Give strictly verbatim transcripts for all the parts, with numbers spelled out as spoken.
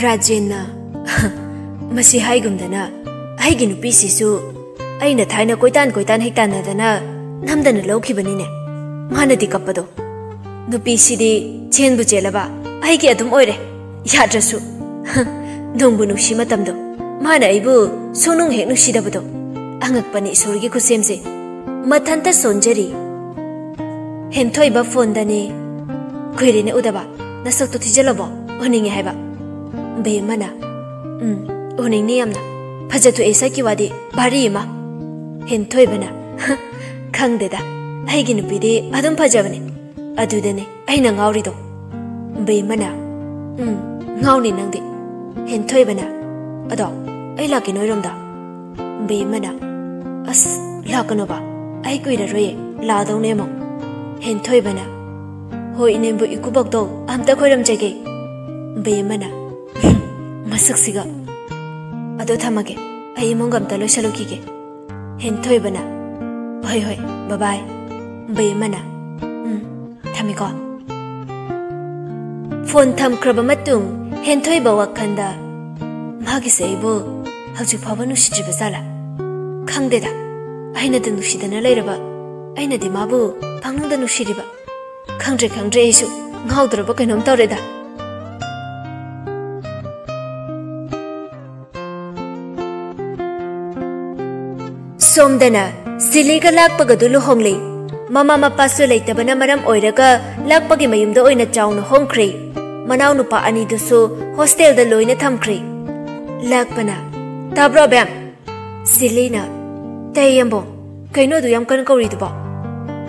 ꯔꯥꯖꯦꯟꯅ, ꯃꯁꯤ ꯍꯥꯏꯒꯨꯝꯗꯅ, ꯑꯩꯒꯤ ꯅꯨꯄꯤꯁꯤꯁꯨ ꯑꯩꯅ ꯊꯥꯏꯅ ꯀꯣꯏꯇꯥꯟ ꯀꯣꯏꯇꯥꯟ ꯍꯦꯛ ꯇꯥꯟꯅꯗꯅ ꯅꯝꯗꯅ ꯂꯧꯈꯤꯕꯅꯤꯅꯦ꯫ ꯃꯥꯅꯗꯤ ꯀꯞꯄꯗꯣ꯫ ꯅꯨꯄꯤꯁꯤꯗꯤ ꯆꯦꯟꯕꯨ ꯆꯦꯜꯂꯕ ꯑꯩꯒꯤ ꯑꯗꯨꯝ ꯑꯣꯏꯔꯦ꯫ ꯌꯥꯗ꯭ꯔꯁꯨ꯫ ꯅꯨꯡꯕꯨ ꯅꯨꯡꯁꯤ ꯃꯇꯝꯗꯣ꯫ ꯃꯥꯅ ꯑꯩꯕꯨ ꯁꯨꯡꯅꯨꯡ ꯍꯦꯛ ꯅꯨꯡꯁꯤꯗꯕꯗꯣ꯫ ꯑꯉꯛꯄꯅꯤ ꯏꯁꯣꯔꯒꯤ ꯈꯨꯠꯁꯦꯝꯁꯦ꯫ ꯃꯊꯟꯇ ꯁꯣꯟꯖꯔꯤ꯫ ꯍꯦꯟꯊꯣꯏꯕ ꯐꯣꯟꯗꯅꯤ꯫ ꯀꯨꯏꯔꯦꯅꯦ ꯎꯗꯕ꯫ ꯅꯁꯛꯇꯣ ꯊꯤꯖꯤꯜꯂꯕꯣ? ꯎꯅꯤꯡꯉꯦ ꯍꯥꯏꯕ꯫ ꯕꯦꯝꯃꯅ, "ꯎꯝ, ꯎꯅꯤꯡꯅꯤ ꯌꯥꯝꯅ꯫ ꯐꯖꯊꯣꯛꯑꯦ ꯁꯛꯀꯤ ꯋꯥꯗꯤ, ꯚꯥꯔꯤ ꯑꯃ꯫" ꯍꯦꯟꯊꯣꯏꯕꯅ, "ꯈꯪꯗꯦꯗ, ꯑꯩꯒꯤ ꯅꯨꯄꯤꯗꯤ ꯑꯗꯨꯝ ꯐꯖꯕꯅꯦ꯫ ꯑꯗꯨꯗꯅꯦ ꯑꯩꯅ ꯉꯥꯎꯔꯤꯗꯣ꯫" ꯕꯦꯝꯃꯅ, "ꯎꯝ, ꯉꯥꯎꯅꯤ ꯅꯪꯗꯤ꯫" ꯍꯦꯟꯊꯣꯏꯕꯅ, "ꯑꯗꯣ, ꯑꯩ ꯂꯥꯛꯀꯦ ꯅꯣꯏꯔꯣꯝꯗ꯫" ꯕꯦꯝꯃꯅ, "ꯑꯁ, ꯂꯥꯛꯀꯅꯣꯕ, ꯑꯩ ꯀꯨꯏꯔꯔꯣꯏꯌꯦ, ꯂꯥꯛꯑꯗꯧꯅꯦ ꯑꯃꯨꯛ꯫" ꯍꯦꯟꯊꯣꯏꯕꯅ, "ꯍꯣꯏ, ꯏꯅꯦꯝꯕꯨ ꯏꯀꯨꯕꯣꯛꯇꯣ ꯑꯝꯇ ꯈꯣꯏꯔꯝꯖꯒꯦ꯫" ꯕꯦꯝꯃꯅ, "ꯃꯁꯛꯁꯤꯒ꯫ ꯑꯗꯣ ꯊꯝꯃꯒꯦ, ꯑꯩ ꯏꯃꯨꯡꯒ ꯑꯝꯇ ꯂꯣꯏꯁꯜꯂꯨꯈꯤꯒꯦ꯫" ꯍꯦꯟꯊꯣꯏꯕꯅ, "ꯍꯣꯏ, ꯍꯣꯏ, ꯕꯕꯥꯏ꯫" ꯕꯦꯝꯃꯅ, "ꯎꯝ, ꯊꯝꯃꯤꯀꯣ꯫" ꯐꯣꯟ ꯊꯝꯈ꯭ꯔꯕ ꯃꯇꯨꯡ ꯍꯦꯟꯊꯣꯏꯕ ꯋꯥꯈꯜꯗ, "ꯃꯥꯒꯤꯁꯦ ꯑꯩꯕꯨ ꯍꯧꯖꯤꯛ ꯐꯥꯎꯕ ꯅꯨꯡꯁꯤꯗ꯭ꯔꯤꯕ ꯖꯥꯠꯂꯥ? ꯈꯪꯗꯦꯗ, ꯑꯩꯅꯗ ꯅꯨꯡꯁꯤꯗꯅ ꯂꯩꯔꯕ, ꯑꯩꯅꯗꯤ ꯃꯥꯕꯨ ꯄꯪꯅꯨꯡꯗ ꯅꯨꯡꯁꯤꯔꯤꯕ꯫ ꯈꯪꯗ꯭ꯔꯦ, ꯈꯪꯗ꯭ꯔꯦ, ꯑꯩꯁꯨ ꯉꯥꯎꯗ꯭ꯔꯕ ꯀꯩꯅꯣꯝ ꯇꯧꯔꯦꯗ꯫" ꯁꯣꯝꯗꯅ ꯁꯤꯂꯤꯒ ꯂꯥꯛꯄꯒꯗꯨ ꯂꯨꯍꯣꯡꯂꯦ꯫ ꯃꯃꯥ ꯃꯄꯥꯁꯨ ꯂꯩꯇꯕꯅ ꯃꯔꯝ ꯑꯣꯏꯔꯒ ꯂꯥꯛꯄꯒꯤ ꯃꯌꯨꯝꯗ ꯑꯣꯏꯅ ꯆꯥꯎꯅ ꯍꯣꯡꯈ꯭ꯔꯦ꯫ ꯃꯅꯥꯎꯅꯨꯄꯥ ꯑꯅꯤꯗꯨꯁꯨ ꯍꯣꯁꯇꯦꯜꯗ ꯂꯣꯏꯅ ꯊꯝꯈ꯭ꯔꯦ꯫ ꯂꯥꯛꯄꯅ, "ꯇꯥꯕ꯭ꯔꯣ, ꯑꯕꯦꯝ?" ꯁꯤꯂꯤꯅ, "ꯇꯥꯏ, ꯌꯥꯝꯕꯨꯡ꯫ ꯀꯩꯅꯣ ꯑꯗꯨ ꯌꯥꯝ ꯀꯟꯅ ꯀꯧꯔꯤꯗꯨꯕꯣ?"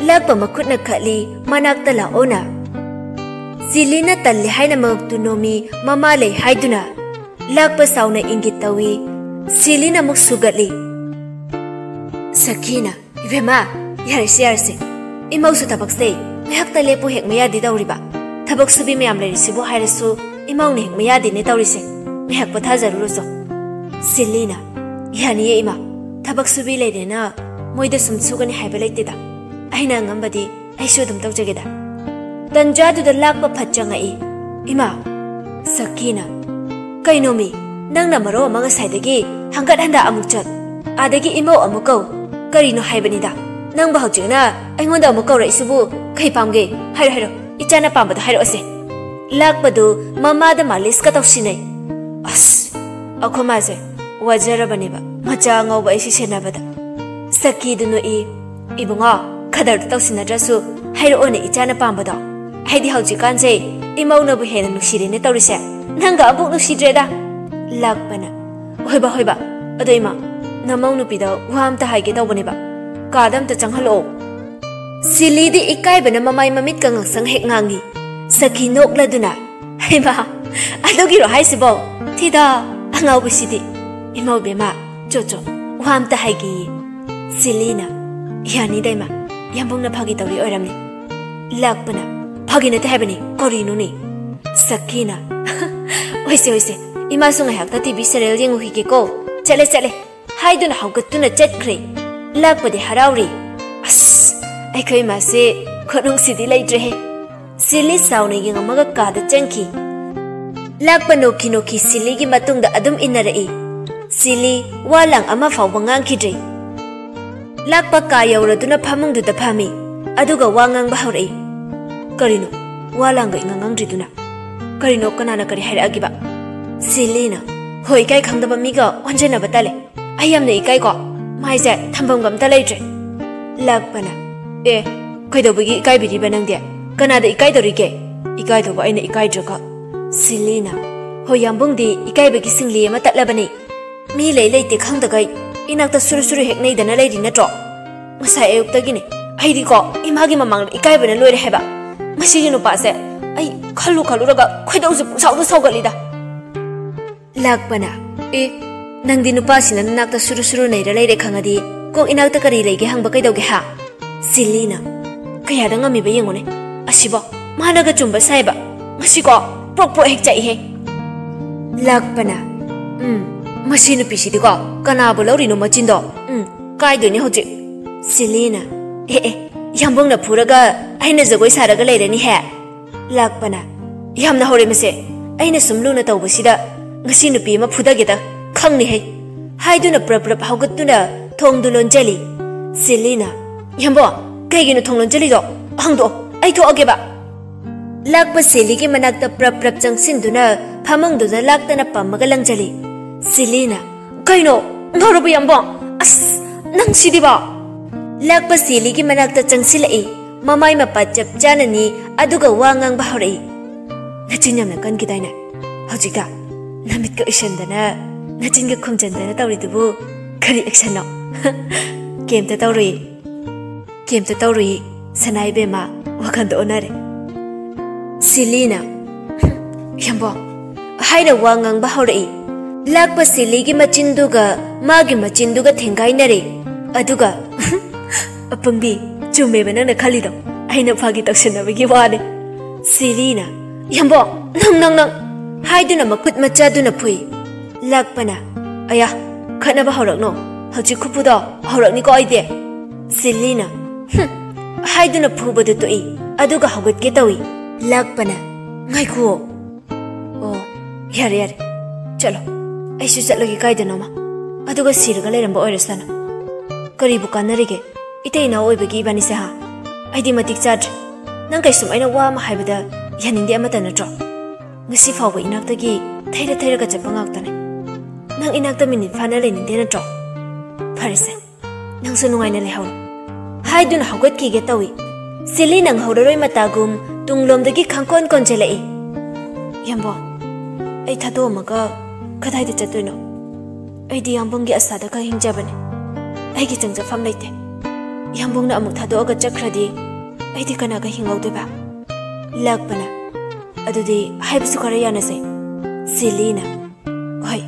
ꯂꯥꯛꯄ ꯃꯈꯨꯠꯅ ꯈꯠꯂꯤ, ꯃꯅꯥꯛꯇ ꯂꯥꯛꯑꯣꯅ꯫ ꯁꯤꯂꯤꯅ ꯇꯜꯂꯤ ꯍꯥꯏꯅ ꯃꯉꯛꯇꯨ ꯅꯣꯝꯃꯤ꯫ ꯃꯃꯥ ꯂꯩ ꯍꯥꯏꯗꯨꯅ ꯂꯥꯛꯄ ꯁꯥꯎꯅ ꯏꯪꯒꯤꯠ ꯇꯧꯏ꯫ ꯁꯤꯂꯤꯅ ꯑꯃꯨꯛ ꯁꯨꯒꯠꯂꯤ꯫ ꯁꯈꯤꯅ, "ꯏꯕꯦꯝꯃ, ꯌꯥꯔꯦꯁꯦ, ꯌꯥꯔꯦꯁꯦ꯫ ꯏꯃꯧꯁꯨ ꯊꯕꯛꯁꯦ ꯉꯥꯏꯍꯥꯛꯇ ꯂꯦꯞꯄꯨ ꯍꯦꯛ ꯃꯌꯥꯗꯤ ꯇꯧꯔꯤꯕ꯫ ꯊꯕꯛ ꯁꯨꯕꯤ ꯃꯌꯥꯝ ꯂꯩꯔꯤꯁꯤꯕꯨ ꯍꯥꯏꯔꯁꯨ ꯏꯃꯧꯅ ꯍꯦꯛ ꯃꯌꯥꯗꯤꯅꯦ ꯇꯧꯔꯤꯁꯦ꯫ ꯉꯥꯏꯍꯥꯛ ꯄꯣꯊꯥꯖꯔꯨꯔꯣꯆꯣ꯫" ꯁꯤꯂꯤꯅ, "ꯌꯥꯅꯤꯌꯦ ꯏꯃꯥ, ꯊꯕꯛ ꯁꯨꯕꯤ ꯂꯩꯔꯦꯅ ꯃꯣꯏꯗ ꯁꯨꯝ ꯁꯨꯒꯅꯤ ꯍꯥꯏꯕ ꯂꯩꯇꯦꯗ꯫ ꯑꯩꯅ ꯑꯉꯝꯕꯗꯤ ꯑꯩꯁꯨ ꯑꯗꯨꯝ ꯇꯧꯖꯒꯦꯗ꯫" ꯇꯟꯖꯥꯗꯨꯗ ꯂꯥꯛꯄ ꯐꯠ ꯆꯪꯉꯛꯏ꯫ "ꯏꯃꯥ!" ꯁꯈꯤꯅ, "ꯀꯩꯅꯣꯃꯤ, ꯅꯪꯅ ꯃꯔꯣ ꯑꯃ ꯉꯁꯥꯏꯗꯒꯤ ꯍꯪꯒꯠ ꯍꯟꯗ ꯑꯃꯨꯛ ꯆꯠ, ꯑꯗꯒꯤ ꯏꯃꯧ ꯑꯃꯨꯛ ꯀꯧ, ꯀꯔꯤꯅꯣ ꯍꯥꯏꯕꯅꯤꯗ? ꯅꯪꯕꯨ ꯍꯧꯖꯤꯛꯅ ꯑꯩꯉꯣꯟꯗ ꯑꯃꯨꯛ ꯀꯧꯔꯛꯏꯁꯤꯕꯨ ꯀꯩ ꯄꯥꯝꯒꯦ? ꯍꯥꯏꯔꯣ, ꯍꯥꯏꯔꯣ, ꯏꯆꯥꯅ ꯄꯥꯝꯕꯗꯣ ꯍꯥꯏꯔꯛꯑꯣꯁꯦ꯫" ꯂꯥꯛꯄꯗꯨ ꯃꯃꯥꯗ ꯃꯥꯂꯤꯁꯀ ꯇꯧꯁꯤꯟꯅꯩ꯫ "ꯑꯁ, ꯑꯩꯈꯣꯏ ꯃꯥꯁꯦ ꯋꯥꯖꯔꯕꯅꯦꯕ ꯃꯆꯥ ꯑꯉꯧꯕ ꯑꯩꯁꯤ ꯁꯦꯟꯅꯕꯗ꯫" ꯁꯈꯤꯗꯨ ꯅꯣꯛꯏ꯫ "ꯏꯕꯨꯡꯉꯣ, ꯈꯗꯔꯗꯨ ꯇꯧꯁꯤꯟꯅꯗ꯭ꯔꯁꯨ ꯍꯥꯏꯔꯛꯑꯣꯅꯦ ꯏꯆꯥꯅ ꯄꯥꯝꯕꯗꯣ꯫ ꯑꯩꯗꯤ ꯍꯧꯖꯤꯛꯀꯥꯟꯁꯦ ꯏꯃꯧꯅꯕꯨ ꯍꯦꯟꯅ ꯅꯨꯡꯁꯤꯔꯦꯅꯦ ꯇꯧꯔꯤꯁꯦ꯫ ꯅꯪꯒ ꯑꯃꯨꯛ ꯅꯨꯡꯁꯤꯗ꯭ꯔꯦꯗ꯫" ꯂꯥꯛꯄꯅ, "ꯍꯣꯏꯕ, ꯍꯣꯏꯕ, ꯑꯗꯣ ꯏꯃꯥ, ꯅꯃꯧ ꯅꯨꯄꯤꯗ ꯋꯥ ꯑꯝꯇ ꯍꯥꯏꯒꯦ ꯇꯧꯕꯅꯦꯕ꯫ ꯀꯥꯗ ꯑꯝꯇ ꯆꯪꯍꯜꯂꯛꯑꯣ꯫" ꯁꯤꯂꯤꯗꯤ ꯏꯀꯥꯏꯕꯅ ꯃꯃꯥꯏ ꯃꯃꯤꯠꯀ ꯉꯥꯡꯁꯪ ꯍꯦꯛ ꯉꯥꯡꯉꯤ꯫ ꯁꯈꯤ ꯅꯣꯛꯂꯗꯨꯅ, "ꯍꯩꯃꯥ, ꯑꯗꯨꯒꯤꯔꯣ ꯍꯥꯏꯁꯤꯕꯣ? ꯊꯤꯗ, ꯑꯉꯥꯎꯕꯁꯤꯗꯤ꯫ ꯏꯃꯧ ꯕꯦꯝꯃ, ꯆꯣ ꯆꯣ, ꯋꯥ ꯑꯝꯇ ꯍꯥꯏꯒꯦꯌꯦ꯫" ꯁꯤꯂꯤꯅ, "ꯌꯥꯅꯤꯗ ꯏꯃꯥ, ꯌꯥꯝꯕꯨꯡꯅ ꯐꯥꯒꯤ ꯇꯧꯔꯤ ꯑꯣꯏꯔꯝꯅꯤ꯫" ꯂꯥꯛꯄꯅ, "ꯐꯥꯒꯤ ꯅꯠꯇꯦ ꯍꯥꯏꯕꯅꯤ, ꯀꯔꯤꯅꯣꯅꯦ?" ꯁꯈꯤꯅ, "ꯍꯣꯏꯁꯦ, ꯍꯣꯏꯁꯦ, ꯏꯃꯥꯁꯨ ꯉꯥꯏꯍꯥꯛꯇ ꯇꯤ ꯚꯤ serial ꯌꯦꯡꯉꯨꯈꯤꯒꯦꯀꯣ꯫ ꯆꯠꯂꯦ, ꯆꯠꯂꯦ꯫" ꯍꯥꯏꯗꯨꯅ ꯍꯧꯒꯠꯇꯨꯅ ꯆꯠꯈ꯭ꯔꯦ꯫ ꯂꯥꯛꯄꯗꯤ ꯍꯔꯥꯎꯔꯤ꯫ "ꯑꯁ, ꯑꯩꯈꯣꯏ ꯃꯥꯁꯦ ꯈꯨꯅꯨꯡꯁꯤꯗꯤ ꯂꯩꯇ꯭ꯔꯦꯍꯦ꯫" ꯁꯤꯂꯤ ꯁꯥꯎꯅ ꯌꯦꯡꯉꯝꯃꯒ ꯀꯥꯗ ꯆꯪꯈꯤ꯫ ꯂꯥꯛꯄ ꯅꯣꯛꯈꯤ ꯅꯣꯛꯈꯤ ꯁꯤꯂꯤꯒꯤ ꯃꯇꯨꯡꯗ ꯑꯗꯨꯝ ꯏꯟꯅꯔꯛꯏ꯫ ꯁꯤꯂꯤ ꯋꯥ ꯂꯥꯡ ꯑꯃ ꯐꯥꯎꯕ ꯉꯥꯡꯈꯤꯗ꯭ꯔꯦ꯫ ꯂꯥꯛꯄ ꯀꯥ ꯌꯧꯔꯗꯨꯅ ꯐꯃꯨꯡꯗꯨꯗ ꯐꯝꯃꯤ꯫ ꯑꯗꯨꯒ ꯋꯥ ꯉꯥꯡꯕ ꯍꯧꯔꯛꯏ꯫ "ꯀꯔꯤꯅꯣ? ꯋꯥ ꯂꯥꯡꯒ ꯏꯉꯥꯡ ꯉꯥꯡꯗ꯭ꯔꯤꯗꯨꯅ? ꯀꯔꯤꯅꯣ? ꯀꯅꯥꯅ ꯀꯔꯤ ꯍꯥꯏꯔꯛꯑꯒꯦꯕ?" ꯁꯤꯂꯤꯅ, "ꯍꯣꯏ, ꯏꯀꯥꯏ ꯈꯪꯗꯕ ꯃꯤꯒ ꯑꯣꯟꯖꯟꯅꯕ ꯇꯜꯂꯦ꯫ ꯑꯩ ꯌꯥꯝꯅ ꯏꯀꯥꯏꯀꯣ꯫ ꯃꯥꯏꯁꯦ ꯊꯝꯐꯝꯒ ꯑꯝꯇ ꯂꯩꯇ꯭ꯔꯦ꯫" ꯂꯥꯛꯄꯅ, "ꯑꯦ, ꯀꯩꯗꯧꯕꯒꯤ ꯏꯀꯥꯏꯕꯤꯔꯤꯕ ꯅꯪꯗꯤ? ꯀꯅꯥꯗ ꯏꯀꯥꯏꯗꯧꯔꯤꯒꯦ? ꯏꯀꯥꯏꯗꯧꯕ ꯑꯩꯅ ꯏꯀꯥꯏꯗ꯭ꯔꯒ꯫" ꯁꯤꯂꯤꯅ, "ꯍꯣꯏ, ꯌꯥꯝꯕꯨꯡꯗꯤ ꯏꯀꯥꯏꯕꯒꯤ ꯁꯤꯡꯂꯤ ꯑꯃ ꯇꯠꯂꯕꯅꯤ꯫ ꯃꯤ ꯂꯩ ꯂꯩꯇꯦ ꯈꯪꯗꯒꯩ ꯏꯅꯥꯛꯇ ꯁꯨꯔꯨ ꯁꯨꯔꯨ ꯍꯦꯛ ꯅꯩꯗꯅ ꯂꯩꯔꯤ ꯅꯠꯇ꯭ꯔꯣ? ꯉꯁꯥꯏ ꯑꯌꯨꯛꯇꯒꯤꯅꯦ ꯑꯩꯗꯤꯀꯣ ꯏꯃꯥꯒꯤ ꯃꯃꯥꯡꯗ ꯏꯀꯥꯏꯕꯅ ꯂꯣꯏꯔꯦ ꯍꯥꯏꯕ꯫ ꯃꯁꯤꯒꯤ ꯅꯨꯄꯥꯁꯦ ꯑꯩ ꯈꯜꯂꯨ ꯈꯜꯂꯨꯔꯒ ꯈꯣꯏꯗꯧꯁꯦ ꯄꯨꯡꯁꯥꯎꯗ ꯁꯥꯎꯒꯠꯂꯤꯗ꯫ ꯂꯥꯛꯄꯅ, "ꯑꯦ, ꯅꯪꯗꯤ ꯅꯨꯄꯥꯁꯤꯡꯅ ꯅꯅꯥꯛꯇ ꯁꯨꯔꯨ ꯁꯨꯔꯨ ꯅꯩꯔ ꯂꯩꯔꯦ ꯈꯪꯉꯗꯤ ꯀꯣꯛ ꯏꯅꯥꯛꯇ ꯀꯔꯤ ꯂꯩꯒꯦ ꯍꯪꯕ ꯀꯩꯗꯧꯒꯦ ꯍꯥ?" ꯁꯤꯂꯤꯅ, "ꯀꯌꯥꯗ ꯉꯝꯃꯤꯕ ꯌꯦꯡꯉꯨꯅꯦ꯫ ꯑꯁꯤꯕꯣ ꯃꯥꯅꯒ ꯆꯨꯝꯕ ꯁꯥꯏꯕ꯫ ꯉꯁꯤꯀꯣ ꯄ꯭ꯔꯣꯛ ꯄ꯭ꯔꯣꯛ ꯍꯦꯛ ꯆꯥꯛꯏꯍꯦ꯫" ꯂꯥꯛꯄꯅ, "ꯎꯝ, ꯃꯁꯤ ꯅꯨꯄꯤꯁꯤꯗꯤꯀꯣ ꯀꯅꯥꯕꯨ ꯂꯧꯔꯤꯅꯣ ꯃꯆꯤꯟꯗꯣ? ꯎꯝ, ꯀꯥꯏꯗꯣꯏꯅꯦ ꯍꯧꯖꯤꯛ꯫" ꯁꯤꯂꯤꯅ, "ꯑꯦ ꯑꯦ, ꯌꯥꯝꯕꯨꯡꯅ ꯐꯨꯔꯒ ꯑꯩꯅ ꯖꯒꯣꯏ ꯁꯥꯔꯒ ꯂꯩꯔꯅꯤꯍꯦ꯫" ꯂꯥꯛꯄꯅ, "ꯌꯥꯝꯅ ꯍꯧꯔꯦ ꯃꯁꯦ꯫ ꯑꯩꯅ ꯁꯨꯝ ꯂꯨꯅ ꯇꯧꯕꯁꯤꯗ ꯉꯁꯤ ꯅꯨꯄꯤ ꯑꯃ ꯐꯨꯗꯒꯦꯗ ꯈꯪꯅꯤꯍꯩ꯫" ꯍꯥꯏꯗꯨꯅ ꯄ꯭ꯔꯞ ꯄ꯭ꯔꯞ ꯍꯧꯒꯠꯇꯨꯅ ꯊꯣꯡꯗꯨ ꯂꯣꯟꯖꯜꯂꯤ꯫ ꯁꯤꯂꯤꯅ, "ꯌꯥꯝꯕꯣ, ꯀꯩꯒꯤꯅꯣ ꯊꯣꯡ ꯂꯣꯟꯖꯜꯂꯤꯗꯣ? ꯍꯥꯡꯗꯣꯛꯑꯣ, ꯑꯩ ꯊꯣꯛꯑꯒꯦꯕ꯫" ꯂꯥꯛꯄ ꯁꯤꯂꯤꯒꯤ ꯃꯅꯥꯛꯇ ꯄ꯭ꯔꯞ ꯄ꯭ꯔꯞ ꯆꯪꯁꯤꯟꯗꯨꯅ ꯐꯃꯨꯡꯗꯨꯗ ꯂꯥꯛꯇꯅ ꯄꯝꯃꯒ ꯂꯪꯖꯜꯂꯤ꯫ ꯁꯤꯂꯤꯅ, "ꯀꯩꯅꯣ? ꯉꯥꯎꯔꯕ ꯌꯥꯝꯕꯣ? ꯑꯁ, ꯅꯪ ꯁꯤꯗꯤꯕ!" ꯂꯥꯛꯄ ꯁꯤꯂꯤꯒꯤ ꯃꯅꯥꯛꯇ ꯆꯪꯁꯤꯜꯂꯛꯏ꯫ ꯃꯃꯥꯏ ꯃꯄꯥ ꯆꯞ ꯆꯥꯅꯅꯤ, ꯑꯗꯨꯒ ꯋꯥ ꯉꯥꯡꯕ ꯍꯧꯔꯛꯏ꯫ "ꯅꯆꯤꯟ ꯌꯥꯝꯅ ꯀꯟꯈꯤꯗꯥꯏꯅꯦ? ꯍꯧꯖꯤꯛꯇ ꯅꯃꯤꯠꯀ ꯎꯏꯁꯟꯗꯅ, ꯅꯆꯤꯟꯒ ꯈꯨꯝꯖꯟꯗꯅ ꯇꯧꯔꯤꯗꯨꯕꯨ ꯀꯔꯤ ꯑꯦꯛꯁꯟꯅꯣ?" "ꯀꯩꯝꯇ ꯇꯧꯔꯣꯏꯌꯦ, ꯀꯩꯝꯇ ꯇꯧꯔꯣꯏꯌꯦ, ꯁꯅꯥ ꯏꯕꯦꯝꯃ, ꯋꯥꯈꯜꯗꯣ ꯑꯣꯟꯅꯔꯦ꯫" ꯁꯤꯂꯤꯅ, "ꯌꯥꯝꯕꯣ" ꯍꯥꯏꯅ ꯋꯥ ꯉꯥꯡꯕ ꯍꯧꯔꯛꯏ꯫ ꯂꯥꯛꯄ ꯁꯤꯂꯤꯒꯤ ꯃꯆꯤꯟꯗꯨꯒ ꯃꯥꯒꯤ ꯃꯆꯤꯟꯗꯨꯒ ꯊꯦꯡꯒꯥꯏꯅꯔꯦ꯫ ꯑꯗꯨꯒ, "ꯑꯄꯪꯕꯤ, ꯆꯨꯝꯃꯦꯕ ꯅꯪꯅ ꯈꯜꯂꯤꯗꯣ, ꯑꯩꯅ ꯐꯥꯒꯤ ꯇꯧꯁꯟꯅꯕꯒꯤ ꯋꯥꯅꯦ꯫" ꯁꯤꯂꯤꯅ, "ꯌꯥꯝꯕꯣ, ꯅꯪ, ꯅꯪ, ꯅꯪ!" ꯍꯥꯏꯗꯨꯅ ꯃꯈꯨꯠ ꯃꯆꯥꯗꯨꯅ ꯐꯨꯏ꯫ ꯂꯥꯛꯄꯅ, "ꯑꯌꯥ, ꯈꯠꯅꯕ ꯍꯧꯔꯛꯅꯣ, ꯍꯧꯖꯤꯛ ꯈꯨꯐꯨꯗꯣ ꯍꯧꯔꯛꯅꯤꯀꯣ ꯑꯩꯗꯤ꯫" ꯁꯤꯂꯤꯅ, "ꯍꯨꯝ" ꯍꯥꯏꯗꯨꯅ ꯐꯨꯕꯗꯨ ꯇꯣꯛꯏ, ꯑꯗꯨꯒ ꯍꯧꯒꯠꯀꯦ ꯇꯧꯏ꯫ ꯂꯥꯛꯄꯅ, "ꯉꯥꯏꯈꯨꯑꯣ꯫" "ꯑꯣ, ꯌꯥꯔꯦ, ꯌꯥꯔꯦ, ꯆꯠꯂꯣ, ꯑꯩꯁꯨ ꯆꯠꯂꯒꯦ ꯀꯥꯏꯗꯅꯣꯃ, ꯑꯗꯨꯒ ꯁꯤꯔꯒ ꯂꯩꯔꯝꯕ ꯑꯣꯏꯔꯁꯅꯨ꯫ ꯀꯔꯤꯕꯨ ꯀꯥꯟꯅꯔꯤꯒꯦ ꯏꯇꯩ ꯏꯅꯥꯎ ꯑꯣꯏꯕꯒꯤ ꯏꯕꯥꯅꯤꯁꯦ, ꯍꯥ? ꯑꯩꯗꯤ ꯃꯇꯤꯛ ꯆꯥꯗ꯭ꯔꯦ꯫ ꯅꯪ ꯀꯩꯁꯨꯝ ꯑꯩꯅ ꯋꯥ ꯑꯃ ꯍꯥꯏꯕꯗ ꯌꯥꯅꯤꯡꯗꯦ ꯑꯃꯠꯇ ꯅꯠꯇ꯭ꯔꯣ? ꯉꯁꯤ ꯐꯥꯎꯕ ꯏꯅꯥꯛꯇꯒꯤ ꯊꯩꯔ ꯊꯩꯔꯒ ꯆꯠꯄ ꯉꯥꯛꯇꯅꯦ꯫ ꯅꯪ ꯏꯅꯥꯛꯇ ꯃꯤꯅꯤꯠ ꯐꯥꯅ ꯂꯩꯅꯤꯡꯗꯦ ꯅꯠꯇ꯭ꯔꯣ? ꯐꯔꯦꯁꯦ, ꯅꯪꯁꯨ ꯅꯨꯡꯉꯥꯏꯅ ꯂꯩꯍꯧꯔꯣ" ꯍꯥꯏꯗꯨꯅ ꯍꯧꯒꯠꯈꯤꯒꯦ ꯇꯧꯏ꯫ ꯁꯤꯂꯤ ꯅꯪꯍꯧꯔꯔꯣꯏ ꯃꯇꯥꯒꯨꯝ ꯇꯨꯡꯂꯣꯝꯗꯒꯤ ꯈꯪꯀꯣꯟ ꯀꯣꯟꯖꯜꯂꯛꯏ꯫ "ꯌꯥꯝꯕꯣ, ꯑꯩ ꯊꯥꯗꯣꯛꯑꯝꯃꯒ ꯀꯗꯥꯏꯗ ꯆꯠꯇꯣꯏꯅꯣ? ꯑꯩꯗꯤ ꯌꯥꯝꯕꯨꯡꯒꯤ ꯑꯁꯥꯗ ꯈꯛ ꯍꯤꯡꯖꯕꯅꯦ꯫ ꯑꯩꯒꯤ ꯆꯪꯖꯐꯝ ꯂꯩꯇꯦ꯫ ꯌꯥꯝꯕꯨꯡꯅ ꯑꯃꯨꯛ ꯊꯥꯗꯣꯛꯑꯒ ꯆꯠꯈ꯭ꯔꯗꯤ ꯑꯩꯗꯤ ꯀꯅꯥꯒ ꯍꯤꯡꯍꯧꯗꯣꯏꯕ?" ꯂꯥꯛꯄꯅ, ꯑꯗꯨꯗꯤ ꯍꯥꯏꯕꯁꯨ ꯈꯔ ꯌꯥꯅꯁꯦ꯫ ꯆꯤꯂꯤꯅ, "ꯍꯣꯏ,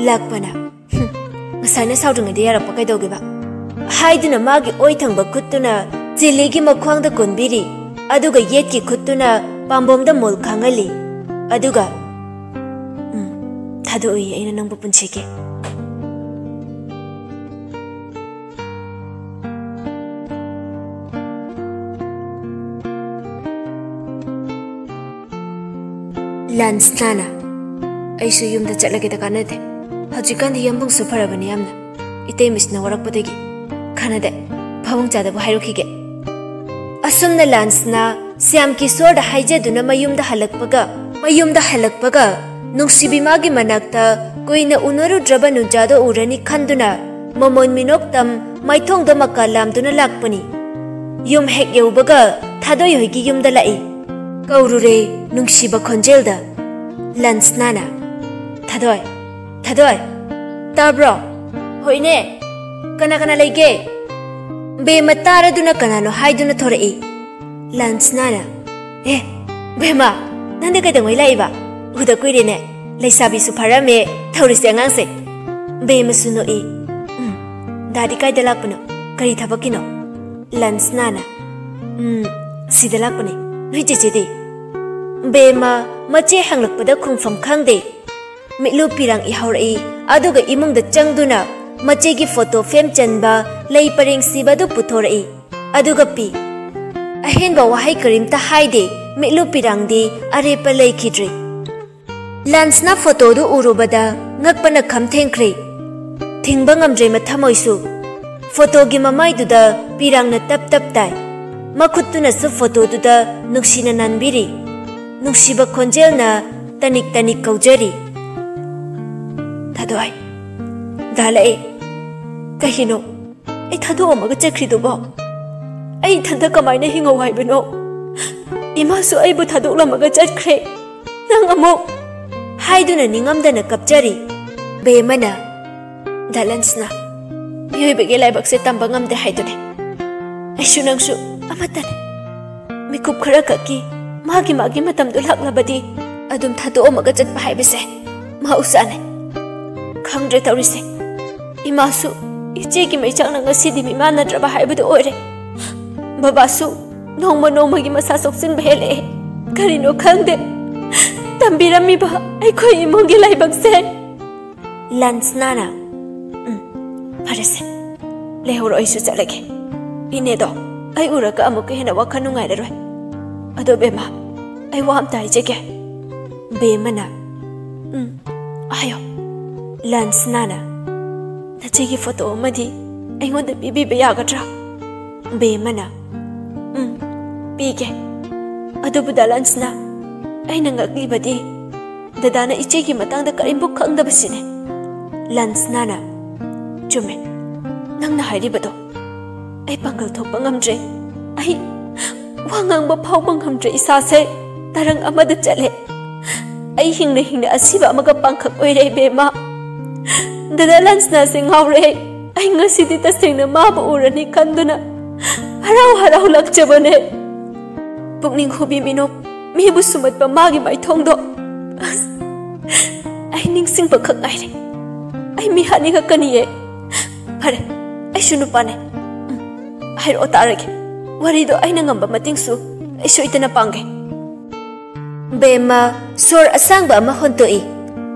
ꯂꯥꯛꯄꯅ꯫ ꯍꯨꯝ, ꯉꯁꯥꯏꯅ ꯁꯥꯎꯗ꯭ꯔꯤꯉꯩꯗ ꯌꯥꯔꯛꯄ ꯀꯩꯗꯧꯒꯦꯕ?" ꯍꯥꯏꯗꯨꯅ ꯃꯥꯒꯤ ꯑꯣꯏ ꯊꯪꯕ ꯈꯨꯠꯇꯨꯅ ꯆꯤꯂꯤꯒꯤ ꯃꯈ꯭ꯋꯥꯡꯗ ꯀꯣꯟꯕꯤꯔꯤ, ꯑꯗꯨꯒ ꯌꯦꯠꯀꯤ ꯈꯨꯠꯇꯨꯅ ꯄꯥꯝꯕꯣꯝꯗ ꯃꯨꯜ ꯈꯥꯡꯍꯜꯂꯤ, ꯑꯗꯨꯒ, "ꯎꯝ, ꯊꯥꯗꯣꯛꯎꯏ ꯑꯩꯅ ꯅꯪꯕꯨ ꯄꯨꯟꯁꯤꯒꯤ꯫" ꯂꯥꯟꯁꯅꯥꯅ, "ꯑꯩꯁꯨ ꯌꯨꯝꯗ ꯆꯠꯂꯒꯦꯗ, ꯀꯥꯟꯅꯗꯦ꯫ ꯍꯧꯖꯤꯛꯀꯥꯟꯗꯤ ꯌꯥꯝꯕꯨꯡꯁꯨ ꯐꯔꯕꯅꯤ ꯌꯥꯝꯅ꯫ ꯏꯇꯩꯃꯁꯤꯅ ꯋꯥꯔꯛꯄꯗꯒꯤ꯫ ꯀꯥꯟꯅꯗꯦ, ꯐꯃꯨꯡ ꯆꯥꯗꯕꯨ ꯍꯥꯏꯔꯨꯈꯤꯒꯦ꯫" ꯑꯁꯨꯝꯅ ꯂꯥꯟꯁꯅꯥ ꯁ꯭ꯌꯥꯝ ꯀꯤꯁꯣꯔꯗ ꯍꯥꯏꯖꯗꯨꯅ ꯃꯌꯨꯝꯗ ꯍꯜꯂꯛꯄꯒ, ꯃꯌꯨꯝꯗ ꯍꯜꯂꯛꯄꯒ ꯅꯨꯡꯁꯤꯕꯤ ꯃꯥꯒꯤ ꯃꯅꯥꯛꯇ ꯀꯨꯏꯅ ꯎꯅꯔꯨꯗ꯭ꯔꯕ ꯅꯨꯡꯖꯥꯗꯣ ꯎꯔꯅꯤ ꯈꯟꯗꯨꯅ ꯃꯃꯣꯟ ꯃꯤꯅꯣꯛꯇꯝ ꯃꯥꯏꯊꯣꯡꯗ ꯃꯀꯥ ꯂꯥꯝꯗꯨꯅ ꯂꯥꯛꯄꯅꯤ꯫ ꯌꯨꯝ ꯍꯦꯛ ꯌꯧꯕꯒ ꯊꯥꯗꯣꯏ ꯍꯣꯏꯒꯤ ꯌꯨꯝꯗ ꯂꯥꯛꯏ꯫ ꯀꯧꯔꯨꯔꯦ ꯅꯨꯡꯁꯤꯕ ꯈꯣꯟꯖꯦꯜꯗ꯫ ꯂꯟꯁꯅꯥꯅ, "ꯊꯥꯗꯣꯏ, ꯊꯥꯗꯣꯏ, ꯇꯥꯕ꯭ꯔꯣ?" "ꯍꯣꯏꯅꯦ, ꯀꯅꯥ ꯀꯅꯥ ꯂꯩꯒꯦ?" ꯕꯦꯝꯃ ꯇꯥꯔꯗꯨꯅ ꯀꯅꯥꯅꯣ ꯍꯥꯏꯗꯨꯅ ꯊꯣꯔꯛꯏ꯫ ꯂꯟꯁꯅꯥꯅ, "ꯑꯦ, ꯕꯦꯝꯃ, ꯅꯪꯗꯤ ꯀꯩꯗꯧꯉꯩ ꯂꯥꯛꯏꯕ? ꯎꯗ ꯀꯨꯏꯔꯦꯅꯦ꯫ ꯂꯩꯁꯥꯕꯤꯁꯨ ꯐꯥꯔꯝꯃꯦ, ꯊꯧꯔꯤꯁꯦ ꯑꯉꯥꯡꯁꯦ꯫" ꯕꯦꯝꯃꯁꯨ ꯅꯣꯛꯏ꯫ "ꯎꯝ, ꯗꯥꯗꯤ ꯀꯥꯏꯗ ꯂꯥꯛꯄꯅꯣ? ꯀꯔꯤ ꯊꯕꯛꯀꯤꯅꯣ?" ꯂꯟꯁꯅꯥꯅ, "ꯎꯝ, ꯁꯤꯗ ꯂꯥꯛꯄꯅꯦ꯫ ꯅꯣꯏ ꯆꯦꯆꯦꯗꯤ?" ꯕꯦꯝꯃ ꯃꯆꯦ ꯍꯪꯂꯛꯄꯗ ꯈꯨꯝꯐꯝ ꯈꯪꯗꯦ꯫ ꯃꯤꯠꯂꯨ ꯄꯤꯔꯥꯡ ꯏꯍꯧꯔꯛꯏ, ꯑꯗꯨꯒ ꯏꯃꯨꯡꯗ ꯆꯪꯗꯨꯅ ꯃꯆꯦꯒꯤ ꯐꯣꯇꯣ ꯐ꯭ꯔꯦꯝ ꯆꯟꯕ ꯂꯩ ꯄꯔꯦꯡ ꯁꯤꯕ ꯑꯗꯨ ꯄꯨꯊꯣꯔꯛꯏ, ꯑꯗꯨꯒ ꯄꯤ꯫ ꯑꯍꯦꯟꯕ ꯋꯥꯍꯩ ꯀꯔꯤꯝꯇ ꯍꯥꯏꯗꯦ꯫ ꯃꯤꯠꯂꯨ ꯄꯤꯔꯥꯡꯗꯤ ꯑꯔꯦꯞꯄ ꯂꯩꯈꯤꯗ꯭ꯔꯦ꯫ ꯂꯥꯟꯁꯅ ꯐꯣꯇꯣꯗꯨ ꯎꯔꯨꯕꯗ ꯉꯛꯄꯅ ꯈꯝ ꯊꯦꯡꯈ꯭ꯔꯦ꯫ ꯊꯤꯡꯕ ꯉꯝꯗ꯭ꯔꯦ ꯃꯊꯃꯣꯏꯁꯨ꯫ ꯐꯣꯇꯣꯒꯤ ꯃꯃꯥꯏꯗꯨꯗ ꯄꯤꯔꯥꯡꯅ ꯇꯞ ꯇꯞ ꯇꯥꯏ꯫ ꯃꯈꯨꯠꯇꯨꯅꯁꯨ ꯐꯣꯇꯣꯗꯨꯗ ꯅꯨꯡꯁꯤꯅ ꯅꯥꯟꯕꯤꯔꯤ꯫ ꯅꯨꯡꯁꯤꯕ ꯈꯣꯟꯖꯦꯜꯅ ꯇꯅꯤꯛ ꯇꯅꯤꯛ ꯀꯧꯖꯔꯤ꯫ "ꯊꯥꯗꯣꯏ, ꯗꯥ ꯂꯥꯛꯑꯦ꯫ ꯀꯩꯒꯤꯅꯣ ꯑꯩ ꯊꯥꯗꯣꯛꯑꯝꯃꯒ ꯆꯠꯈ꯭ꯔꯤꯗꯨꯕꯣ? ꯑꯩ ꯏꯊꯟꯇ ꯀꯃꯥꯏꯅ ꯍꯤꯡꯍꯧ ꯍꯥꯏꯕꯅꯣ? ꯏꯃꯥꯁꯨ ꯑꯩꯕꯨ ꯊꯥꯗꯣꯛꯂꯝꯃꯒ ꯆꯠꯈ꯭ꯔꯦ꯫ ꯅꯪ ꯑꯃꯨꯛ?" ꯍꯥꯏꯗꯨꯅ ꯅꯤꯡꯉꯝꯗꯅ ꯀꯞꯆꯔꯤ꯫ ꯕꯦꯝꯃꯅ, "ꯗꯥ ꯂꯟꯁꯅ, ꯃꯤꯑꯣꯏꯕꯒꯤ ꯂꯥꯏꯕꯛꯁꯦ ꯇꯝꯕ ꯉꯝꯗꯦ ꯍꯥꯏꯗꯨꯅꯤ꯫ ꯑꯩꯁꯨ ꯅꯪꯁꯨ ꯑꯃꯠꯇꯅꯤ꯫ ꯃꯤꯀꯨꯞ ꯈꯔ ꯈꯛꯀꯤ ꯃꯥꯒꯤ ꯃꯥꯒꯤ ꯃꯇꯝꯗꯣ ꯂꯥꯛꯂꯕꯗꯤ ꯑꯗꯨꯝ ꯊꯥꯗꯣꯛꯑꯝꯃꯒ ꯆꯠꯄ ꯍꯥꯏꯕꯁꯦ ꯃꯍꯧꯁꯥꯅꯦ꯫ ꯈꯪꯗ꯭ꯔꯦ ꯇꯧꯔꯤꯁꯦ꯫ ꯏꯃꯥꯁꯨ ꯏꯆꯦꯒꯤ ꯃꯩꯆꯥꯛꯅ ꯉꯁꯤꯗꯤ ꯃꯤꯃꯥꯟꯅꯗ꯭ꯔꯕ ꯍꯥꯏꯕꯗꯨ ꯑꯣꯏꯔꯦ꯫ ꯕꯕꯥꯁꯨ ꯅꯣꯡꯃ ꯅꯣꯡꯃꯒꯤ ꯃꯁꯥ ꯁꯣꯛꯆꯤꯟꯕ ꯍꯦꯜꯂꯛꯑꯦ꯫ ꯀꯔꯤꯅꯣ ꯈꯪꯗꯦ, ꯇꯝꯕꯤꯔꯝꯃꯤꯕ ꯑꯩꯈꯣꯏ ꯏꯃꯨꯡꯒꯤ ꯂꯥꯏꯕꯛꯁꯦ꯫ ꯂꯟꯁꯅꯥꯅ, "ꯎꯝ, ꯐꯔꯦꯁꯦ, ꯂꯩꯍꯧꯔꯣ, ꯑꯩꯁꯨ ꯆꯠꯂꯒꯦ꯫ ꯏꯅꯦꯗꯣ ꯑꯩ ꯎꯔꯒ ꯑꯃꯨꯛꯀ ꯍꯦꯟꯅ ꯋꯥꯈꯜ ꯅꯨꯡꯉꯥꯏꯔꯔꯣꯏ꯫ ꯑꯗꯣ ꯕꯦꯝꯃ, ꯑꯩ ꯋꯥ ꯑꯝꯇ ꯍꯥꯏꯖꯒꯦ꯫" ꯕꯦꯝꯃꯅ, "ꯎꯝ, ꯍꯥꯏꯌꯣ꯫" ꯂꯟꯁꯅꯥꯅ, "ꯅꯆꯦꯒꯤ ꯐꯣꯇꯣ ꯑꯃꯗꯤ ꯑꯩꯉꯣꯟꯗ ꯄꯤꯕꯤꯕ ꯌꯥꯒꯗ꯭ꯔꯥ?" ꯕꯦꯝꯃꯅ, "ꯎꯝ, ꯄꯤꯒꯦ꯫ ꯑꯗꯨꯕꯨ ꯗꯥ ꯂꯟꯁꯅꯥ, ꯑꯩꯅ ꯉꯛꯂꯤꯕꯗꯤ ꯗꯗꯥꯅ ꯏꯆꯦꯒꯤ ꯃꯇꯥꯡꯗ ꯀꯔꯤꯝꯐꯥꯎ ꯈꯪꯗꯕꯁꯤꯅꯦ꯫" ꯂꯟꯁꯅꯥꯅ, "ꯆꯨꯝꯃꯦ, ꯅꯪꯅ ꯍꯥꯏꯔꯤꯕꯗꯣ꯫ ꯑꯩ ꯄꯥꯡꯒꯜ ꯊꯣꯛꯄ ꯉꯝꯗ꯭ꯔꯦ꯫ ꯑꯩ ꯋꯥ ꯉꯥꯡꯕ ꯐꯥꯎꯕ ꯉꯝꯗ꯭ꯔꯦ꯫ ꯏꯁꯥꯁꯦ ꯇꯔꯪ ꯑꯃꯗ ꯆꯠꯂꯦ꯫ ꯑꯩ ꯍꯤꯡꯅ ꯍꯤꯡꯅ ꯑꯁꯤꯕ ꯑꯃꯒ ꯄꯥꯡꯈꯛ ꯑꯣꯏꯔꯦ, ꯏꯕꯦꯝꯃ꯫ ꯗꯗꯥ ꯂꯟꯁꯅꯥꯁꯦ ꯉꯥꯎꯔꯦ꯫ ꯑꯩ ꯉꯁꯤꯗꯤ ꯇꯁꯦꯡꯅ ꯃꯥꯕꯨ ꯎꯔꯅꯤ ꯈꯟꯗꯨꯅ ꯍꯔꯥꯎ ꯍꯔꯥꯎ ꯂꯥꯛꯆꯕꯅꯦ꯫ ꯄꯨꯛꯅꯤꯡ ꯍꯨꯕꯤ ꯃꯤꯅꯣꯛ, ꯃꯤꯕꯨ ꯁꯨꯝꯍꯠꯄ ꯃꯥꯒꯤ ꯃꯥꯏꯊꯣꯡꯗꯣ꯫ ꯑꯁ, ꯑꯩ ꯅꯤꯡꯁꯤꯡꯕ ꯈꯛ ꯉꯥꯏꯔꯦ꯫ ꯑꯩ ꯃꯤ ꯍꯥꯠꯅꯤꯡꯉꯛꯀꯅꯤꯌꯦ꯫ ꯐꯔꯦ, ꯑꯩꯁꯨ ꯅꯨꯄꯥꯅꯦ꯫ ꯎꯝ, ꯍꯥꯏꯔꯛꯑꯣ ꯇꯥꯔꯒꯦ꯫ ꯋꯥꯔꯤꯗꯣ ꯑꯩꯅ ꯉꯝꯕ ꯃꯇꯦꯡꯁꯨ ꯑꯩ ꯁꯣꯏꯗꯅ ꯄꯥꯡꯒꯦ꯫" ꯕꯦꯝꯃ ꯁꯣꯔ ꯑꯁꯥꯡꯕ ꯑꯃ ꯍꯣꯟꯇꯣꯛꯏ,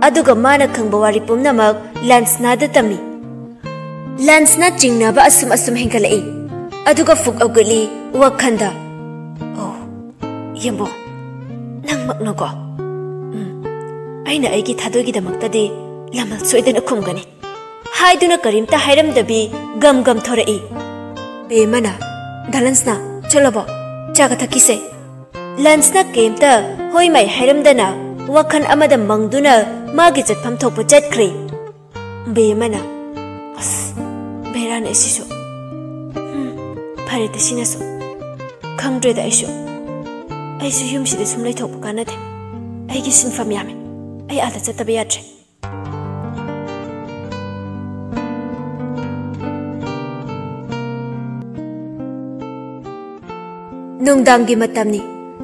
ꯑꯗꯨꯒ ꯃꯥꯅ ꯈꯪꯕ ꯋꯥꯔꯤ ꯄꯨꯝꯅꯃꯛ ꯂꯟꯁꯅꯥꯗ ꯇꯝꯃꯤ꯫ ꯂꯟꯁꯅꯥ ꯆꯤꯡꯅꯕ ꯑꯁꯨꯝ ꯑꯁꯨꯝ ꯍꯦꯟꯒꯠꯂꯛꯏ, ꯑꯗꯨꯒ ꯐꯨꯛ ꯍꯧꯒꯠꯂꯤ꯫ ꯋꯥꯈꯜꯗ, "ꯑꯣ, ꯌꯦꯡꯕꯣ, ꯅꯪꯃꯛꯅꯀꯣ? ꯎꯝ, ꯑꯩꯅ ꯑꯩꯒꯤ ꯊꯥꯗꯣꯏꯒꯤꯗꯃꯛꯇꯗꯤ ꯂꯃꯜ ꯁꯣꯏꯗꯅ ꯈꯨꯝꯒꯅꯤ" ꯍꯥꯏꯗꯨꯅ ꯀꯔꯤꯝꯇ ꯍꯥꯏꯔꯝꯗꯕꯤ ꯒꯝ ꯒꯝ ꯊꯣꯔꯛꯏ꯫ ꯕꯦꯝꯃꯅ, "ꯗꯥ ꯂꯟꯁꯅꯥ, ꯆꯠꯂꯕꯣ? ꯆꯥꯒ ꯊꯛꯈꯤꯁꯦ꯫" ꯂꯟꯁꯅꯥ ꯀꯩꯝꯇ ꯍꯣꯏ ꯃꯥꯏ ꯍꯥꯏꯔꯝꯗꯅ ꯋꯥꯈꯜ ꯑꯃꯗ ꯃꯪꯗꯨꯅ ꯃꯥꯒꯤ ꯆꯠꯐꯝ ꯊꯣꯛꯄ ꯆꯠꯈ꯭ꯔꯦ꯫ ꯕꯦꯝꯃꯅ, "ꯑꯁ, ꯕꯦꯔꯥꯅꯦ ꯁꯤꯁꯨ꯫ ꯎꯝ, ꯐꯔꯦꯗ ꯁꯤꯅꯁꯨ꯫ ꯈꯪꯗ꯭ꯔꯦꯗ ꯑꯩꯁꯨ꯫ ꯑꯩꯁꯨ ꯌꯨꯝꯁꯤꯗ ꯁꯨꯝ ꯂꯩꯊꯣꯛꯄ ꯀꯥꯟꯅꯗꯦ꯫ ꯑꯩꯒꯤ ꯁꯤꯟꯐꯝ ꯌꯥꯝꯃꯦ꯫ ꯑꯩ ꯑꯥꯗ ꯆꯠꯇꯕ ꯌꯥꯗ꯭ꯔꯦ꯫" ꯅꯨꯡꯗꯥꯡꯒꯤ ꯃꯇꯝꯅꯤ꯫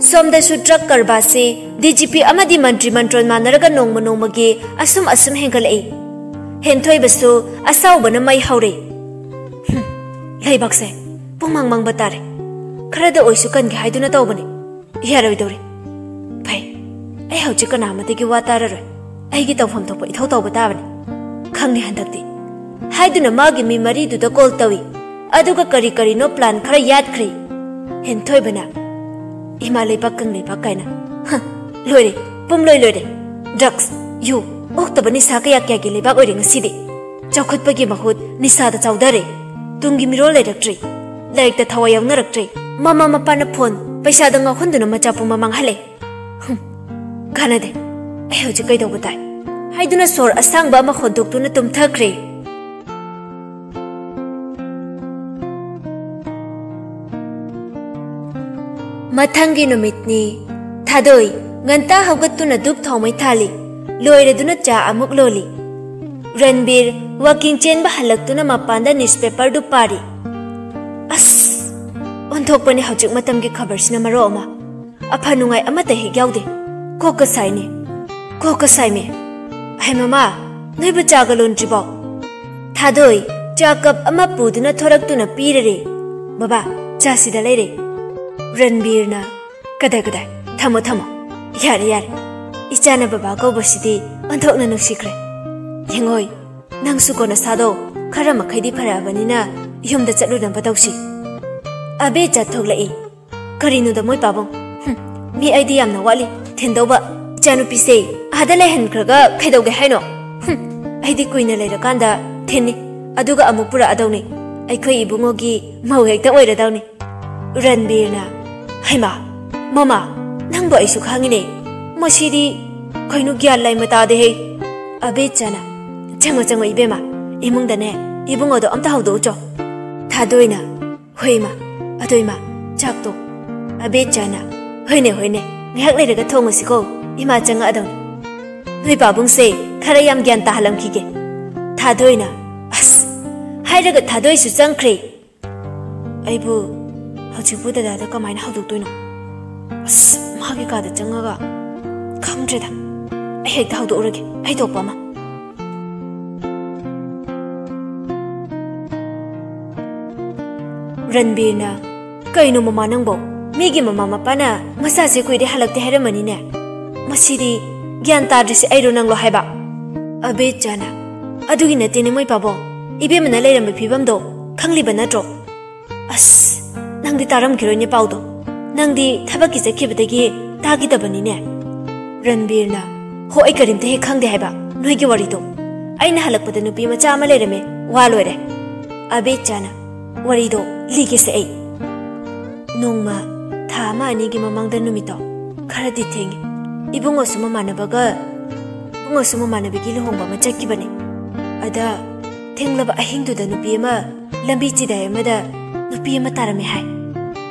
ꯁꯣꯝꯗꯁꯨ ꯗ꯭ꯔꯒ ꯀꯔꯕꯥꯔꯁꯤ ꯗꯤ ꯖꯤ ꯄꯤ ꯑꯃꯗꯤ ꯃꯟꯇ꯭ꯔꯤ ꯃꯟꯇ꯭ꯔꯣꯟ ꯃꯥꯟꯅꯔꯒ ꯅꯣꯡꯃ ꯅꯣꯡꯃꯒꯤ ꯑꯁꯨꯝ ꯑꯁꯨꯝ ꯍꯦꯟꯒꯠꯂꯛꯏ꯫ ꯍꯦꯟꯊꯣꯏꯕꯁꯨ ꯑꯁꯥꯎꯕꯅ ꯃꯩ ꯍꯧꯔꯦ꯫ ꯍꯨꯝ, ꯂꯩꯕꯥꯛꯁꯦ ꯄꯨꯡꯃꯥꯡ ꯃꯥꯡꯕ ꯇꯥꯔꯦ꯫ ꯈꯔꯗ ꯑꯣꯏꯁꯨ ꯀꯟꯒꯦ ꯍꯥꯏꯗꯨꯅ ꯇꯧꯕꯅꯤ꯫ ꯌꯥꯔꯣꯏꯗꯧꯔꯤ꯫ ꯐꯩ, ꯑꯩ ꯍꯧꯖꯤꯛ ꯀꯅꯥ ꯑꯃꯗꯒꯤ ꯋꯥ ꯇꯥꯔꯔꯣꯏ꯫ ꯑꯩꯒꯤ ꯇꯧꯐꯝ ꯊꯣꯛꯄ ꯏꯊꯧ ꯇꯧꯕ ꯇꯥꯕꯅꯤ꯫ ꯈꯪꯅꯤ ꯍꯟꯗꯛꯇꯤ꯫ ꯍꯥꯏꯗꯨꯅ ꯃꯥꯒꯤ ꯃꯤ ꯃꯔꯤꯗꯨꯗ ꯀꯣꯜ ꯇꯧꯏ꯫ ꯑꯗꯨꯒ ꯀꯔꯤ ꯀꯔꯤꯅꯣ ꯄ꯭ꯂꯥꯟ ꯈꯔ ꯌꯥꯠꯈ꯭ꯔꯦ꯫ ꯍꯦꯟꯊꯣꯏꯕꯅ, "ꯏꯃꯥ ꯂꯩꯕꯥꯛ ꯀꯪ ꯂꯩꯕꯥꯛ" ꯀꯥꯏꯅ꯫ ꯍ, ꯂꯣꯏꯔꯦ, ꯄꯨꯝꯂꯣꯏ ꯂꯣꯏꯔꯦ꯫ ꯗ꯭ꯔꯒꯁ, ꯌꯨ, ꯑꯣꯛꯇꯕ ꯅꯤꯁꯥ ꯀꯌꯥ ꯀꯌꯥꯒꯤ ꯂꯩꯕꯥꯛ ꯑꯣꯏꯔꯦ ꯉꯁꯤꯗꯤ꯫ ꯆꯥꯎꯈꯠꯄꯒꯤ ꯃꯍꯨꯠ ꯅꯤꯁꯥꯗ ꯆꯥꯎꯗꯔꯦ꯫ ꯇꯨꯡꯒꯤ ꯃꯤꯔꯣꯜ ꯂꯩꯔꯛꯇ꯭ꯔꯦ꯫ ꯂꯥꯏꯔꯤꯛꯇ ꯊꯋꯥꯏ ꯌꯥꯎꯅꯔꯛꯇ꯭ꯔꯦ꯫ ꯃꯃꯥ ꯃꯄꯥꯅ ꯐꯣꯟ, ꯄꯩꯁꯥꯗ ꯉꯥꯎꯍꯟꯗꯨꯅ ꯃꯆꯥ ꯄꯨꯝꯕ ꯃꯥꯡꯍꯜꯂꯦ꯫ ꯍꯨꯝ, ꯀꯥꯟꯅꯗꯦ꯫ ꯑꯩ ꯍꯧꯖꯤꯛ ꯀꯩꯗꯧꯕ ꯇꯥꯏ? ꯍꯥꯏꯗꯨꯅ ꯁꯣꯔ ꯑꯁꯥꯡꯕ ꯑꯃ ꯍꯣꯟꯗꯣꯛꯇꯨꯅ ꯇꯨꯝꯊꯈ꯭ꯔꯦ꯫ ꯃꯊꯪꯒꯤ ꯅꯨꯃꯤꯠꯅꯤ꯫ ꯊꯥꯗꯣꯏ ꯉꯟꯇꯥ ꯍꯧꯒꯠꯇꯨꯅ ꯙꯨꯞ ꯊꯥꯎꯃꯩ ꯊꯥꯜꯂꯤ꯫ ꯂꯣꯏꯔꯗꯨꯅ ꯆꯥ ꯑꯃꯨꯛ ꯂꯣꯜꯂꯤ꯫ ꯔꯟꯕꯤꯔ ꯋꯥꯀꯤꯡ ꯆꯦꯟꯕ ꯍꯜꯂꯛꯇꯨꯅ ꯃꯄꯥꯟꯗ ꯅ꯭ꯌꯨꯁꯄꯦꯄꯔꯗꯨ ꯄꯥꯔꯤ꯫ ꯑꯁ! ꯑꯣꯟꯊꯣꯛꯄꯅꯤ ꯍꯧꯖꯤꯛ ꯃꯇꯝꯒꯤ ꯈꯕꯔꯁꯤꯅ ꯃꯔꯣꯜ ꯑꯃ꯫ ꯑꯐ ꯅꯨꯡꯉꯥꯏ ꯑꯃꯠꯇ ꯍꯦꯛ ꯌꯥꯎꯗꯦ꯫ ꯀꯣꯛꯀ ꯁꯥꯏꯅꯦ꯫ ꯀꯣꯛꯀ ꯁꯥꯏꯃꯦ꯫ ꯍꯩ ꯃꯃꯥ, ꯅꯣꯏꯕꯨ ꯆꯥꯒ ꯂꯣꯟꯗ꯭ꯔꯤꯕꯣ? ꯊꯥꯗꯣꯏ ꯆꯥ ꯀꯞ ꯑꯃ ꯄꯨꯗꯨꯅ ꯊꯣꯔꯛꯇꯨꯅ ꯄꯤꯔꯔꯦ꯫ "ꯕꯕꯥ, ꯆꯥ ꯁꯤꯗ ꯂꯩꯔꯦ꯫" ꯔꯟꯕꯤꯔꯅ, "ꯀꯗꯥꯏ, ꯀꯗꯥꯏ? ꯊꯝꯃꯣ, ꯊꯝꯃꯣ꯫ ꯌꯥꯔꯦ, ꯌꯥꯔꯦ꯫ ꯏꯆꯥꯅ ꯕꯕꯥ ꯀꯧꯕꯁꯤꯗꯤ ꯑꯣꯟꯊꯣꯛꯅ ꯅꯨꯡꯁꯤꯈ꯭ꯔꯦ꯫ ꯌꯦꯡꯉꯣꯏ, ꯅꯪꯁꯨꯀꯣ ꯅꯁꯥꯗꯣ ꯈꯔ ꯃꯈꯩꯗꯤ ꯐꯔꯛꯑꯕꯅꯤꯅ ꯌꯨꯝꯗ ꯆꯠꯂꯨꯅꯕ ꯇꯧꯁꯤ꯫" ꯑꯕꯦ ꯆꯠꯊꯣꯛꯂꯛꯏ꯫ "ꯀꯔꯤꯅꯣꯗ ꯃꯣꯏ ꯄꯥꯕꯨꯡ? ꯍꯨꯝ, ꯃꯤ ꯑꯩꯗꯤ ꯌꯥꯝꯅ ꯋꯥꯠꯂꯤ ꯊꯤꯟꯗꯧꯕ꯫ ꯏꯆꯥꯅꯨꯄꯤꯁꯦ ꯑꯥꯗ ꯂꯩꯍꯟꯈ꯭ꯔꯒ ꯀꯩꯗꯧꯒꯦ ꯍꯥꯏꯅꯣ? ꯍꯨꯝ, ꯑꯩꯗꯤ ꯀꯨꯏꯅ ꯂꯩꯔꯀꯥꯟꯗ ꯊꯤꯟꯅꯤ, ꯑꯗꯨꯒ ꯑꯃꯨꯛ ꯄꯨꯔꯛꯑꯗꯧꯅꯤ꯫ ꯑꯩꯈꯣꯏ ꯏꯕꯨꯡꯉꯣꯒꯤ ꯃꯧ ꯍꯦꯛꯇ ꯑꯣꯏꯔꯗꯧꯅꯤ꯫" ꯔꯟꯕꯤꯔꯅ, "ꯍꯩꯃꯥ, ꯃꯃꯥ, ꯅꯪꯕꯨ ꯑꯩꯁꯨ ꯈꯪꯉꯤꯅꯦ꯫ ꯃꯁꯤꯗꯤ ꯀꯩꯅꯣ ꯒ꯭ꯌꯥꯟ ꯂꯥꯏꯃ ꯇꯥꯗꯦꯍꯦ꯫" ꯑꯕꯦꯆꯥꯅ, "ꯆꯪꯉꯣ, ꯆꯪꯉꯣ ꯏꯕꯦꯝꯃ, ꯏꯃꯨꯡꯗꯅꯦ ꯏꯕꯨꯡꯉꯣꯗꯣ ꯑꯝꯇ ꯍꯧꯗꯣꯛꯎꯆꯣ꯫" ꯊꯥꯗꯣꯏꯅ, "ꯍꯣꯏ ꯏꯃꯥ, ꯑꯗꯣ ꯏꯃꯥ, ꯆꯥꯛꯇꯣ?" ꯑꯕꯦꯆꯥꯅ, "ꯍꯣꯏꯅꯦ, ꯍꯣꯏꯅꯦ, ꯉꯥꯏꯍꯥꯛ ꯂꯩꯔꯒ ꯊꯣꯡꯉꯁꯤꯀꯣ, ꯏꯃꯥ ꯆꯪꯉꯛꯑꯗꯧꯅꯤ꯫" "ꯅꯣꯏ ꯄꯥꯕꯨꯡꯁꯦ ꯈꯔ ꯌꯥꯝ ꯒ꯭ꯌꯥꯟ ꯇꯥꯍꯜꯂꯝꯈꯤꯒꯦ꯫" ꯊꯥꯗꯣꯏꯅ, "ꯑꯁ!" ꯍꯥꯏꯔꯒ ꯊꯥꯗꯣꯏꯁꯨ ꯆꯪꯈ꯭ꯔꯦ꯫ "ꯑꯩꯕꯨ ꯍꯧꯖꯤꯛꯄꯨ ꯗꯗꯥꯗ ꯀꯃꯥꯏꯅ ꯍꯧꯗꯣꯛꯇꯣꯏꯅꯣ? ꯑꯁ, ꯃꯥꯒꯤ ꯀꯥꯗ ꯆꯪꯉꯒ, ꯈꯪꯗ꯭ꯔꯦꯗ, ꯑꯩ ꯍꯦꯛꯇ ꯍꯧꯗꯣꯛꯎꯔꯒꯦ, ꯑꯩ ꯊꯣꯛꯄ ꯑꯃ꯫ ꯔꯟꯕꯤꯔꯅ, "ꯀꯩꯅꯣ ꯃꯃꯥ ꯅꯪꯕꯣ? ꯃꯤꯒꯤ ꯃꯃꯥ ꯃꯄꯥꯅ ꯃꯆꯥꯁꯦ ꯀꯨꯏꯔꯦ ꯍꯜꯂꯛꯇꯦ ꯍꯥꯏꯔꯝꯃꯅꯤꯅꯦ꯫ ꯃꯁꯤꯗꯤ ꯒ꯭ꯌꯥꯟ ꯇꯥꯗ꯭ꯔꯤꯁꯦ ꯑꯩꯔꯣ ꯅꯪꯂꯣ ꯍꯥꯏꯕ?" ꯑꯕꯦꯆꯥꯅ, "ꯑꯗꯨꯒꯤ ꯅꯠꯇꯦꯅꯦ ꯃꯣꯏ ꯄꯥꯕꯣ, ꯏꯕꯦꯝꯃꯅ ꯂꯩꯔꯝꯕ ꯐꯤꯕꯝꯗꯣ ꯈꯪꯂꯤꯕ ꯅꯠꯇ꯭ꯔꯣ?" ꯑꯁ, ꯅꯪꯗꯤ ꯇꯥꯔꯝꯈꯤꯔꯣꯏꯅꯦ ꯄꯥꯎꯗꯣ꯫ ꯅꯪꯗꯤ ꯊꯕꯛꯀꯤ ꯆꯠꯈꯤꯕꯗꯒꯤ ꯇꯥꯈꯤꯗꯕꯅꯤꯅꯦ꯫ ꯔꯟꯕꯤꯔꯅ, "ꯍꯣ, ꯑꯩ ꯀꯔꯤꯝꯇ ꯍꯦꯛ ꯈꯪꯗꯦ ꯍꯥꯏꯕ ꯅꯣꯏꯒꯤ ꯋꯥꯔꯤꯗꯣ꯫ ꯑꯩꯅ ꯍꯜꯂꯛꯄꯗ ꯅꯨꯄꯤ ꯃꯆꯥ ꯑꯃ ꯂꯩꯔꯝꯃꯦ, ꯋꯥ ꯂꯣꯏꯔꯦ꯫" ꯑꯕꯦꯆꯥꯅ, "ꯋꯥꯔꯤꯗꯣ ꯂꯤꯒꯦꯁꯦ ꯑꯩ꯫ ꯅꯣꯡꯃ ꯊꯥ ꯑꯃ ꯑꯅꯤꯒꯤ ꯃꯃꯥꯡꯗ ꯅꯨꯃꯤꯠꯇꯣ ꯈꯔꯗꯤ ꯊꯦꯡꯉꯦ꯫ ꯏꯕꯨꯡꯉꯣꯁꯨ ꯃꯃꯥꯟꯅꯕꯒ, ꯏꯕꯨꯡꯉꯣꯁꯨ ꯃꯃꯥꯟꯅꯕꯤꯒꯤ ꯂꯨꯍꯣꯡꯕ ꯑꯃ ꯆꯠꯈꯤꯕꯅꯦ꯫ ꯑꯗ ꯊꯦꯡꯂꯕ ꯑꯍꯤꯡꯗꯨꯗ ꯅꯨꯄꯤ ꯑꯃ ꯂꯝꯕꯤ ꯆꯤꯗꯥꯏ ꯑꯃꯗ ꯅꯨꯄꯤ ꯑꯃ ꯇꯥꯔꯝꯃꯦ ꯍꯥꯏ꯫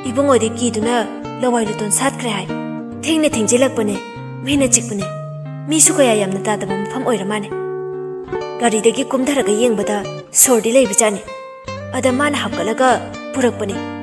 ꯏꯕꯨꯡꯉꯣꯗꯤ ꯀꯤꯗꯨꯅ ꯂꯋꯥꯏ ꯂꯨꯇꯣꯟ ꯁꯥꯠꯈ꯭ꯔꯦ ꯍꯥꯏ꯫ ꯊꯦꯡꯅ ꯊꯦꯡꯖꯤꯜꯂꯛꯄꯅꯦ, ꯃꯤꯅ ꯆꯤꯛꯄꯅꯦ꯫ ꯃꯤꯁꯨ ꯀꯌꯥ ꯌꯥꯝꯅ ꯇꯥꯗꯕ ꯃꯐꯝ ꯑꯣꯏꯔ ꯃꯥꯅꯦ꯫ ꯒꯥꯔꯤꯗꯒꯤ ꯀꯨꯝꯊꯔꯒ ꯌꯦꯡꯕꯗ ꯁꯣꯔꯗꯤ ꯂꯩꯕꯖꯥꯠꯅꯤ꯫ ꯑꯗ ꯃꯥꯅ ꯍꯥꯞꯀꯠꯂꯒ ꯄꯨꯔꯛꯄꯅꯦ꯫